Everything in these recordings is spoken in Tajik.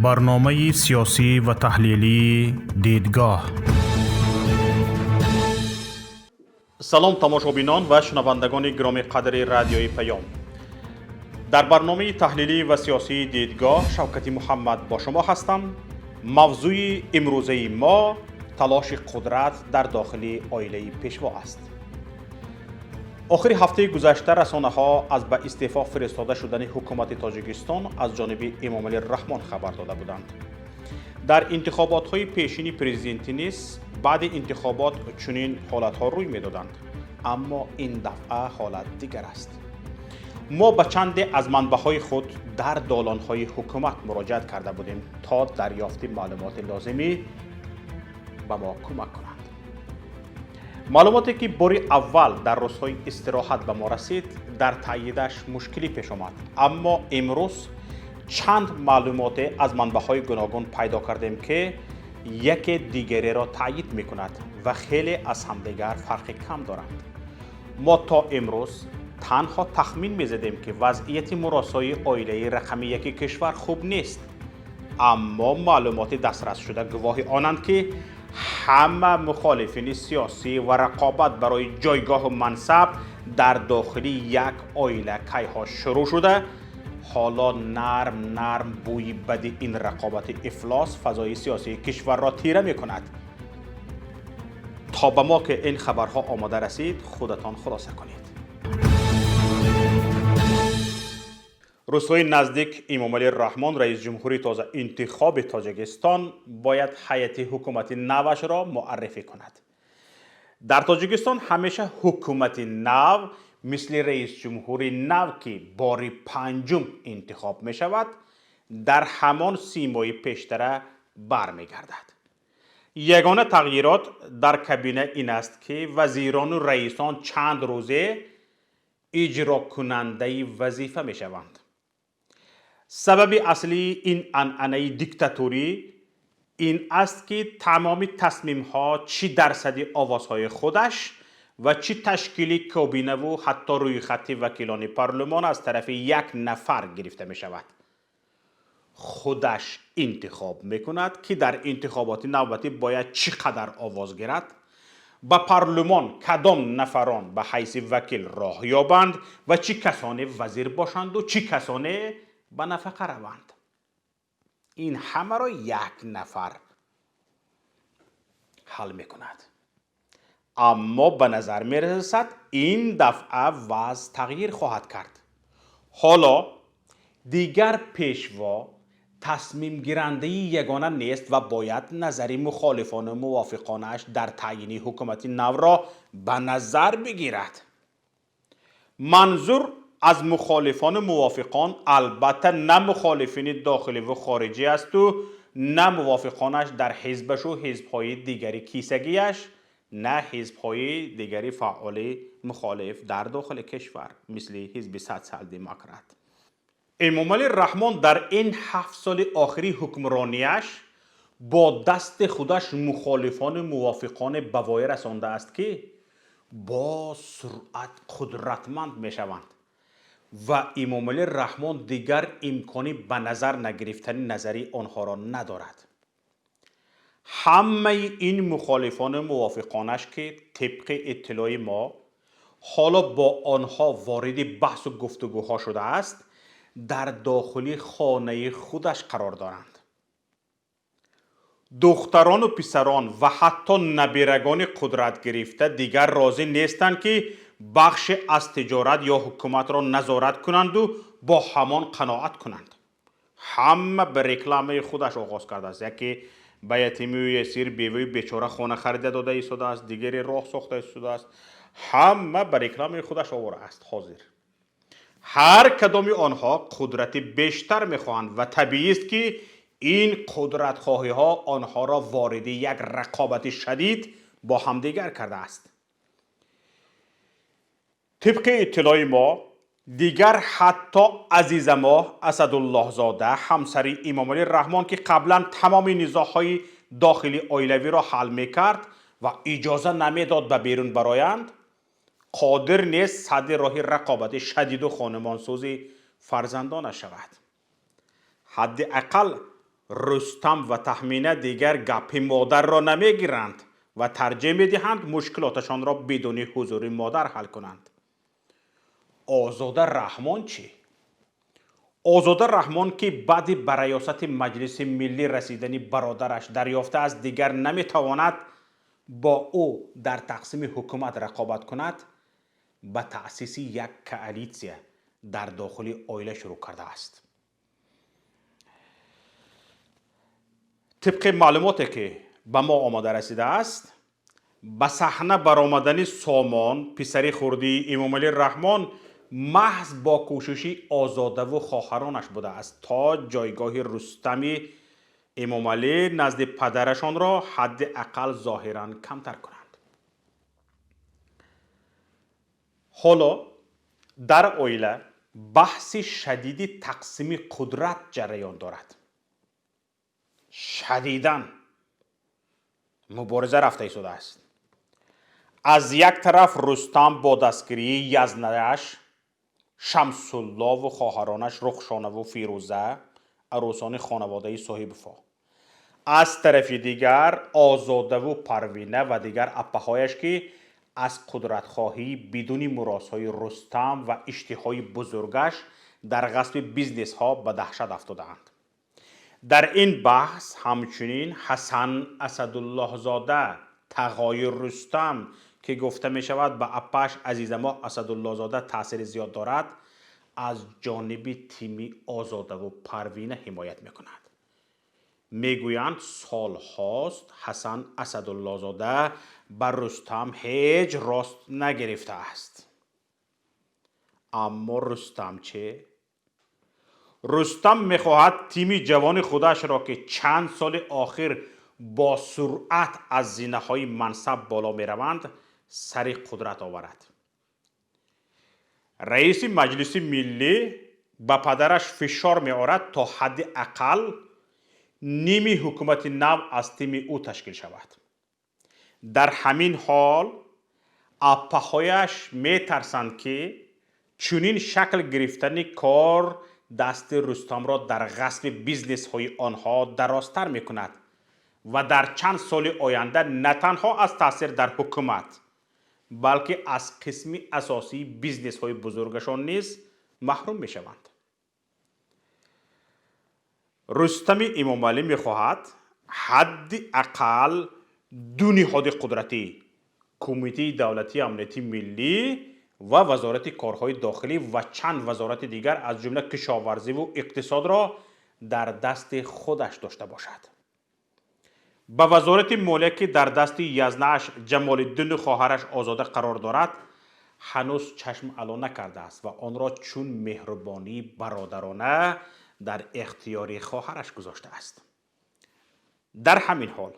Барномаи сиёсӣ ва таҳлилии «Дидгоҳ». Салом, тамошобинон ва шунавандагони гиромиқадри Радиои Паём. Дар барномаи таҳлилӣ ва сиёсии «Дидгоҳ» Шавкати Муҳаммад бо шумо ҳастам. Мавзӯи имрӯзаи мо талоши қудрат дар дохили оилаи пешво аст. Охири ҳафтаи гузашта расонаҳо аз ба истеъфо фиристода шудани ҳукумати Тоҷикистон аз ҷониби Эмомалӣ Раҳмон хабар дода буданд. Дар интихоботҳои пешини президентӣ низ баъди интихобот чунин ҳолатҳо рӯй медоданд, аммо ин дафъа ҳолат дигар аст. Мо ба чанде аз манбаъҳои худ дар долонҳои ҳукумат муроҷиат карда будем, то дарёфти маълумоти лозимӣ ба мо кӯмак кунанд. Маълумоте ки бори аввал дар рӯзҳои истироҳат ба мо расид, дар таъйидаш мушкилӣ пеш омад, аммо имрӯз чанд маълумоте аз манбаъҳои гуногун пайдо кардем, ки яке дигареро таъйид мекунад ва хеле аз ҳамдигар фарқи кам доранд. Мо то имрӯз танҳо тахмин мезадем, ки вазъияти муросои оилаи рақами яки кишвар хуб нест, аммо маълумоти дастрасшуда гувоҳи онанд, ки ҳама мухолифини сиёсӣ ва рақобат барои ҷойгоҳу мансаб дар дохили як оила кайҳо шурӯъ шуда, ҳоло нарм нарм бӯи бади ин рақобати ифлос фазои сиёсии кишварро тира мекунад. То ба мо ки ин хабарҳо омода расид, худатон хулоса кунед. Рӯзҳои наздик Эмомалӣ Раҳмон, раисҷумҳури тоза интихоби Тоҷикистон, бояд ҳайати ҳукумати навашро муаррифӣ кунад. Дар Тоҷикистон ҳамеша ҳукумати нав мисли раисҷумҳури нав, ки бори панҷум интихоб мешавад, дар ҳамон симои пештара бармегардад. Ягона тағйирот дар кабина ин аст, ки вазирону раисон чанд рӯзе иҷрокунандаи вазифа мешаванд. Сабаби аслии ин анъанаи диктатурӣ ин аст, ки тамоми тасмимҳо, чӣ дарсади овозҳои худаш ва чӣ ташкили кобинаву ҳатто рӯйхати вакилони парлумон, аз тарафи як нафар гирифта мешавад. Худаш интихоб мекунад, ки дар интихоботи навбатӣ бояд чӣ қадар овоз гирад, ба парлумон кадом нафарон ба ҳайси вакил роҳ ёбанд ва чӣ касоне вазир бошанду чӣ касоне ба нафақа раванд. Ин ҳамаро як нафар ҳал мекунад. Аммо ба назар мерасад, ин дафъа вазъ тағйир хоҳад кард. Ҳоло дигар пешво тасмимгирандаи ягона нест ва бояд назари мухолифону мувофиқонаш дар таъйини ҳукумати навро ба назар бигирад. Манзур аз мухолифону мувофиқон албатта на мухолифини дохиливу хориҷӣ асту на мувофиқонаш дар ҳизбашу ҳизбҳои дигари кисагиаш, на ҳизбҳои дигари фаъоли мухолиф дар дохили кишвар, мисли ҳизби Социал-демократ. Эмомалӣ Раҳмон дар ин 7 соли охири ҳукмронияш бо дасти худаш мухолифону мувофиқоне ба воя расондааст, ки бо суръат қудратманд мешаванд ва Эмомалӣ Раҳмон дигар имкони ба назар нагирифтани назари онҳоро надорад. Ҳамаи ин мухолифону мувофиқонаш, ки тибқи иттилои мо ҳоло бо онҳо вориди баҳсу гуфтугӯҳо шудааст, дар дохили хонаи худаш қарор доранд. Духтарону писарон ва ҳатто набирагони қудратгирифта дигар розӣ нестанд, ки бахше аз тиҷорат ё ҳукуматро назорат кунанду бо ҳамон қаноат кунанд. Ҳама ба рекламаи худаш оғоз кардааст. Яке ба ятимию есир, беваи бечора хона харида дода истодааст, дигаре роҳ сохта истодааст. Ҳама ба рекламаи худаш овора аст. Ҳозир ҳар кадоми онҳо қудрати бештар мехоҳанд ва табиист, ки ин қудратхоҳиҳо онҳоро вориди як рақобати шадид бо ҳамдигар кардааст. Тибқи иттилои мо, дигар ҳатто Азизамоҳ Асадуллоҳзода, ҳамсари Эмомалӣ Раҳмон, ки қаблан тамоми низоъҳои дохили оилавиро ҳал мекард ва иҷоза намедод ба берун бароянд, қодир нест садди роҳи рақобати шадиду хонумонсӯзи фарзандонаш шавад. Ҳадди ақал Рустам ва Таҳмина дигар гапи модарро намегиранд ва тарҷеҳ медиҳанд мушкилоташонро бидуни ҳузури модар ҳал кунанд. Озода Раҳмон чӣ? Озода Раҳмон, ки баъди ба раёсати Маҷлиси миллӣ расидани бародараш дарёфтааст, дигар наметавонад бо ӯ дар тақсими ҳукумат рақобат кунад, ба таъсиси як коалитсия дар дохили оила шурӯъ кардааст. Тибқи маълумоте, ки ба мо омода расидааст, ба саҳна баромадани Сомон, писари хурдии Эмомалӣ Раҳмон, маҳз бо кӯшиши Озодаву хоҳаронаш будааст, то ҷойгоҳи Рустами Эмомалӣ назди падарашонро ҳадди ақал зоҳиран камтар кунанд. Ҳоло дар оила баҳси шадиди тақсими қудрат ҷараён дорад. Шадидан мубориза рафта истодааст. Аз як тараф Рустам бо дастгирии язнааш Шамсуллову хоҳаронаш Рухшонаву Фирӯза, арӯсони хонаводаи Соҳибовҳо, аз тарафи дигар Озодаву Парвина ва дигар аппаҳояш, ки аз қудратхоҳии бидуни муросҳои Рустам ва иштиҳои бузургаш дар ғасби бизнесҳо ба даҳшат афтодаанд. Дар ин баҳс ҳамчунин Ҳасан Асадуллоҳзода, тағои Рустам, ки гуфта мешавад ба аппааш Азизамоҳ Асадуллоҳзода таъсири зиёд дорад, аз ҷониби тими Озодаву Парвина ҳимоят мекунад. Мегӯянд, солҳост Ҳасан Асадуллоҳзода ба Рустам ҳеҷ рост нагирифтааст. Аммо Рустам чӣ? Рустам мехоҳад тими ҷавони худашро, ки чанд соли охир бо суръат аз зинаҳои мансаб боло мераванд, сари қудрат оварад. Раиси Маҷлиси миллӣ ба падараш фишор меорад, то ҳадди ақал ними ҳукумати нав аз тими ӯ ташкил шавад. Дар ҳамин ҳол аппаҳояш метарсанд, ки чунин шакл гирифтани кор дасти Рустамро дар ғасби бизнесҳои онҳо дарозтар мекунад ва дар чанд соли оянда на танҳо аз таъсир дар ҳукумат, балки аз қисми асосии бизнесҳои бузургашон низ маҳрум мешаванд. Рустами Эмомалӣ мехоҳад ҳадди ақал ду ниҳоди қудратӣ, Кумитаи давлатии амнияти миллӣ ва Вазорати корҳои дохилӣ ва чанд вазорати дигар, аз ҷумла кишоварзиву иқтисодро дар дасти худаш дошта бошад. Ба Вазорати молия, ки дар дасти язнааш Ҷамолиддину хоҳараш Озода қарор дорад, ҳанӯз чашм ало накардааст ва онро чун меҳрубонии бародарона дар ихтиёри хоҳараш гузоштааст. Дар ҳамин ҳол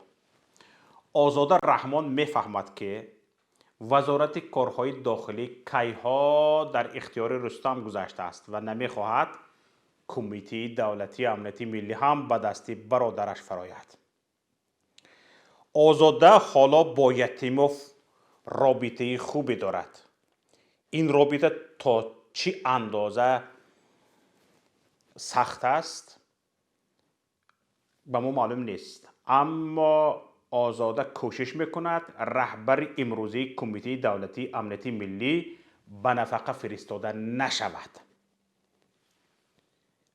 Озода Раҳмон мефаҳмад, ки Вазорати корҳои дохилӣ кайҳо дар ихтиёри Рустам гузаштааст ва намехоҳад Кумитаи давлатии амнияти миллӣ ҳам ба дасти бародараш фарояд. Озода ҳоло бо Ятимов робитаи хубе дорад. Ин робита то чӣ андоза сахт аст, ба мо маълум нест, аммо Озода кӯшиш мекунад раҳбари имрӯзии Кумитаи давлатии амнияти миллӣ ба нафақа фиристода нашавад.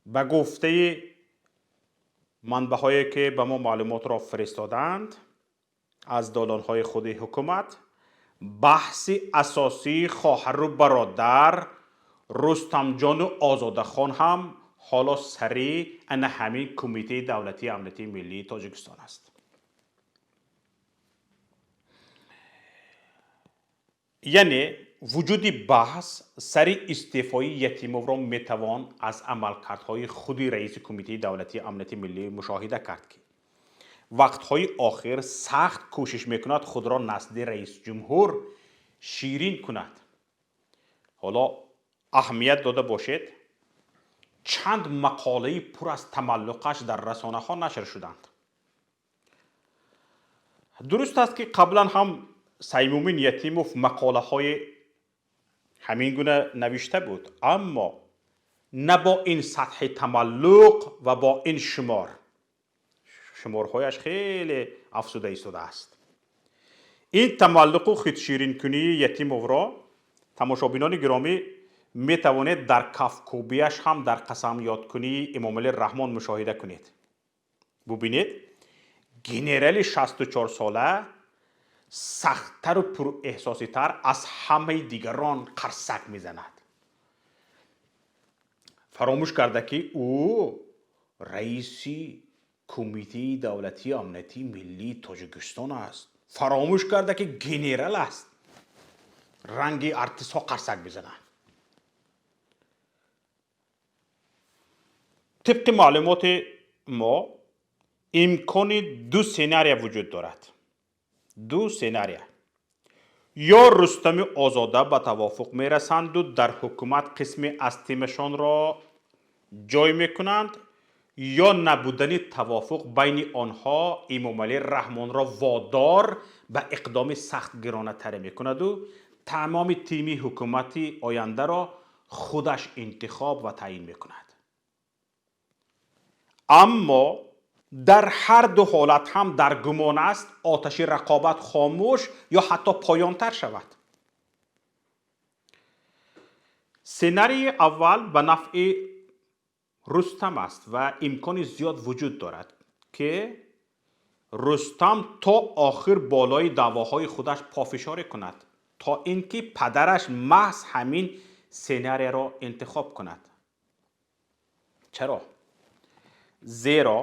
Ба гуфтаи манбаъҳое, ки ба мо маълумотро фиристодаанд аз долонҳои худи ҳукумат, баҳси асосии хоҳару бародар Рустамҷону Озодахон ҳам ҳоло сари ана ҳамин Кумитаи давлатии амнияти миллии Тоҷикистон аст. Яъне вуҷуди баҳс сари истеъфои Ятимовро метавон аз амалкардҳои худи раиси Кумитаи давлатии амнияти миллӣ мушоҳида кард, ки вақтҳои охир сахт кӯшиш мекунад худро назди раисҷумҳур ширин кунад. Ҳоло аҳамият дода бошед, чанд мақолаи пур аз тамаллуқаш дар расонаҳо нашр шуданд. Дуруст аст, ки қаблан ҳам Саймумин Ятимов мақолаҳои ҳамин гуна навишта буд, аммо на бо ин сатҳи тамаллуқ ва бо ин шумор. Шуморҳояш хеле афзуда истодааст. Ин тамаллуқу худширинкунии Ятимовро, тамошобинони гиромӣ, метавонед дар кафкӯбияш ҳам дар қасамёдкунии Эмомалӣ Раҳмон мушоҳида кунед. Бубинед, генерали 64сола сахттару пурэҳсоситар аз ҳамаи дигарон қарсак мезанад, фаромӯш карда, ки ӯ раиси Кумитаи давлатии амнияти миллии Тоҷикистон аст, фаромӯш карда, ки генерал аст. Ранги артистҳо қарсак мезанад. Тибқи маълумоти мо, имкони ду сценария вуҷуд дорад, ду сценария: ё Рустами Озода ба тавофуқ мерасанду дар ҳукумат қисме аз тимашонро ҷой мекунанд, ё набудани тавофуқ байни онҳо Эмомалӣ Раҳмонро водор ба иқдоми сахтгиронатаре мекунаду тамоми тими ҳукумати ояндаро худаш интихоб ва таъин мекунад. Аммо дар ҳар ду ҳолат ҳам дар гумон аст, оташи рақобат хомӯш ё ҳатто поёнтар шавад. Сценарии аввал ба нафъи Рустам аст ва имкони зиёд вуҷуд дорад, ки Рустам то охир болои даъвоҳои худаш пофишорӣ кунад, то ин ки падараш маҳз ҳамин сценарияро интихоб кунад. Чаро? Зеро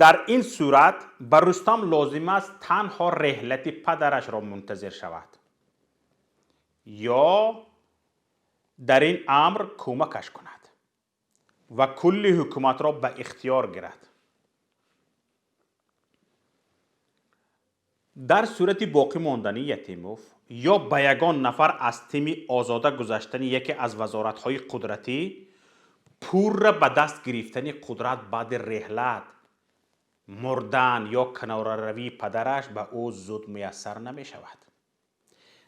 дар ин сурат ба Рустам лозим аст танҳо реҳлати падарашро мунтазир шавад ё дар ин амр кӯмакаш кунад ва кулли ҳукуматро ба ихтиёр гирад. Дар сурати боқӣ мондани Ятимов ё ба ягон нафар аз тими Озода гузаштани яке аз вазоратҳои қудратӣ, пурра ба даст гирифтани қудрат баъди реҳлат, мурдан ё канораравии падараш ба ӯ зуд муяссар намешавад.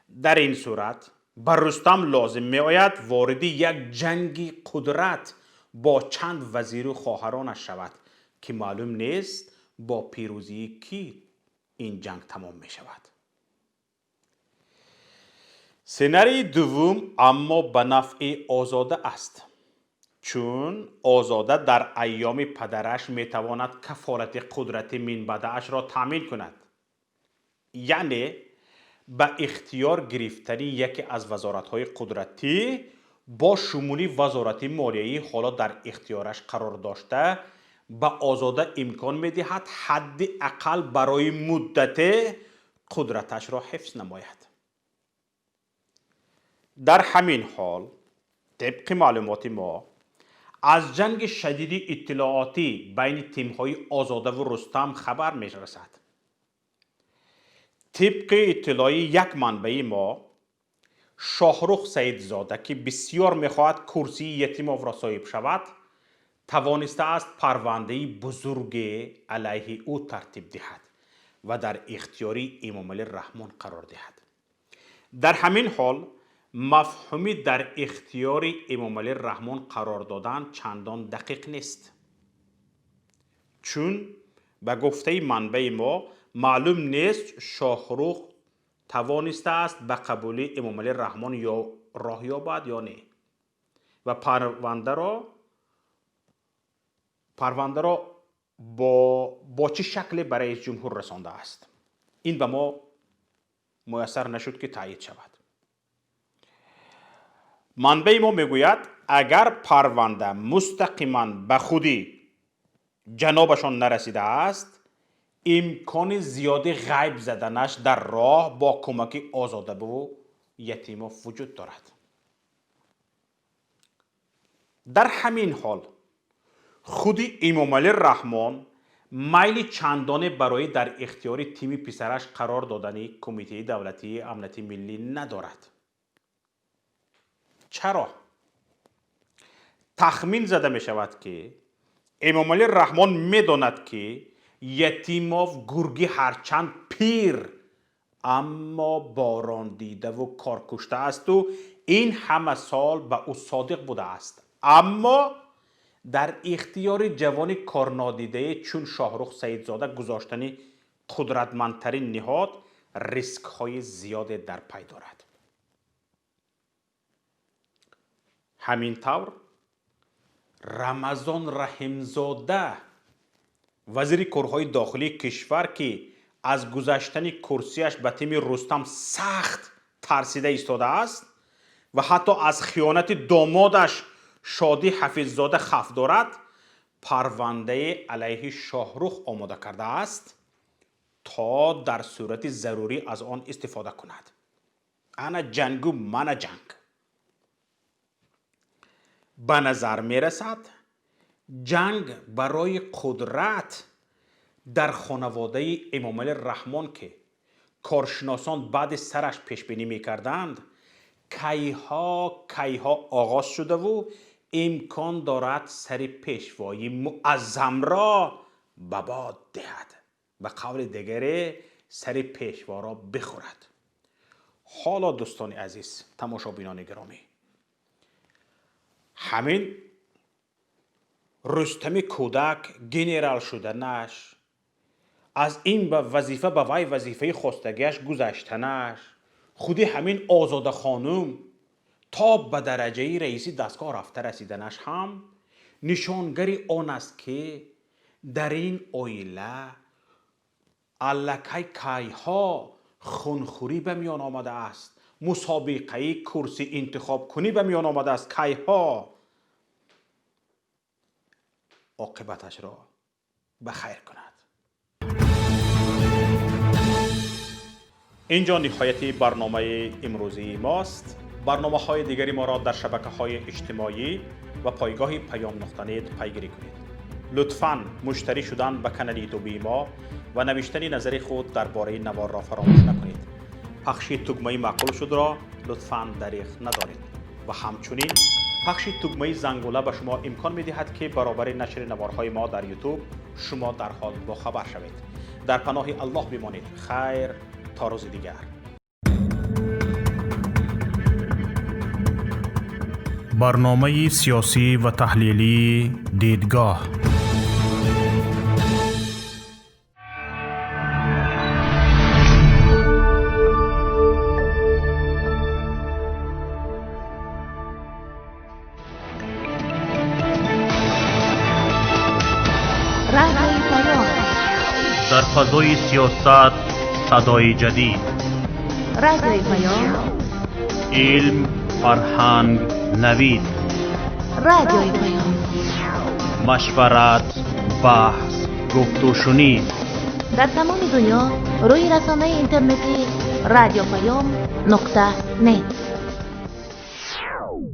Дар ин сурат ба Рустам лозим меояд вориди як ҷанги қудрат бо чанд вазиру хоҳаронаш шавад, ки маълум нест, бо пирӯзии кӣ ин ҷанг тамом мешавад. Сценарии дуввум аммо ба нафъи Озода аст, чун Озода дар айёми падараш метавонад кафолати қудрати минбаъдаашро таъмин кунад, яъне ба ихтиёр гирифтани яке аз вазоратҳои қудратӣ, бо шумули вазорати молияи ҳоло дар ихтиёраш қарор дошта, ба Озода имкон медиҳад ҳадди ақал барои муддате қудраташро ҳифз намояд. Дар ҳамин ҳол, тибқи маълумоти мо, аз ҷанги шадиди иттилоотӣ байни тимҳои Озодаву Рустам хабар мерасад. Тибқи иттилои як манбаи мо, Шоҳрух Саидзода, ки бисёр мехоҳад курсии Ятимовро соҳиб шавад, тавонистааст парвандаи бузурге алайҳи ӯ тартиб диҳад ва дар ихтиёри Эмомалӣ Раҳмон қарор диҳад. Дар ҳамин ҳол, мафҳуми дар ихтиёри Эмомалӣ Раҳмон қарор додан чандон дақиқ нест, чун ба гуфтаи манбаи мо, маълум нест, Шоҳрух тавонистааст ба қабули Эмомалӣ Раҳмон ё роҳ ёбад ё не ва парвандаро бо чӣ шакле ба раис ҷумҳур расондааст. Ин ба мо муяссар нашуд, ки таъйид шавад. Манбаи мо мегӯяд, агар парванда мустақиман ба худи ҷанобашон нарасидааст, имкони зиёди ғайб заданаш дар роҳ бо кӯмаки Озодабу Ятимов вуҷуд дорад. Дар ҳамин ҳол, худи Эмомалӣ Раҳмон майли чандоне барои дар ихтиёри тими писараш қарор додани Кумитаи давлатии амнияти миллӣ надорад. Чаро? Тахмин зада мешавад, ки Эмомалӣ Раҳмон медонад, ки Ятимов гурги ҳарчанд пир, аммо борондидаву коркушта асту ин ҳама сол ба ӯ содиқ будааст, аммо Дар ихтиёри ҷавони корнодидае чун Шоҳрух Саидзода гузоштани қудратмандтарин ниҳод рискҳои зиёде дар пай дорад. Ҳамин тавр Рамазон Раҳимзода, вазири корҳои дохилии кишвар, ки аз гузаштани курсияш ба тими Рустам сахт тарсида истодааст ва ҳатто аз хиёнати домодаш Шодӣ Ҳафиззода хавф дорад, парвандаи алайҳи Шоҳрух омода кардааст то дар сурати зарурӣ аз он истифода кунад. Ана ҷангу мана ҷанг. Ба назар мерасад, ҷанг барои қудрат дар хонаводаи Эмомалӣ Раҳмон, ки коршиносон баъди сараш пешбинӣ мекарданд, кайҳо кайҳо оғоз шудаву имкон дорад сари пешвои муаззамро ба бод диҳад, ба қавли дигаре сари пешворо бихӯрад. Ҳоло дӯстони азиз, тамошобинони гиромӣ, ҳамин Рустами кӯдак генерал шуданаш, аз ин ба вазифа ба вай вазифаи хостагиаш гузаштанаш, худи ҳамин Озода хонум то ба дараҷаи раиси дастгоҳ рафта расиданаш ҳам нишонгари он аст, ки дар ин оила аллакай кайҳо хунхӯрӣ ба миён омадааст, мусобиқаи курсӣ интихобкунӣ ба миён омадааст, кайҳо оқибаташро ба хайр кунад. Инҷо ниҳояти барномаи имрӯзии мост. Барномаҳои дигари моро дар шабакаҳои иҷтимоӣ ва пойгоҳи Паём нуқта нет пайгирӣ кунед. Лутфан муштарӣ шудан ба канали ютубии мо ва навиштани назари худ дар бораи наворро фаромӯш накунед. Пахши тугмаи маъқул шудро лутфан дариғ надоред ва ҳамчунин пахши тугмаи зангула ба шумо имкон медиҳад, ки баробари нашри наворҳои мо дар ютуб шумо дарҳол бохабар шавед. Дар паноҳи Аллоҳ бимонед. Хайр, то рӯзи дигар. Барномаи сиёсӣ ва таҳлилии «Дидгоҳ». Радиои Паём. Дар фазои сиёсат садои ҷадид. Радиои Паём. Илм, фарҳанг, навид. Радиои Паём. Машварат, баҳс, гуфтушунид. Дар тамоми дунё рӯи расонаи интернетии радиопаём нуқта нет.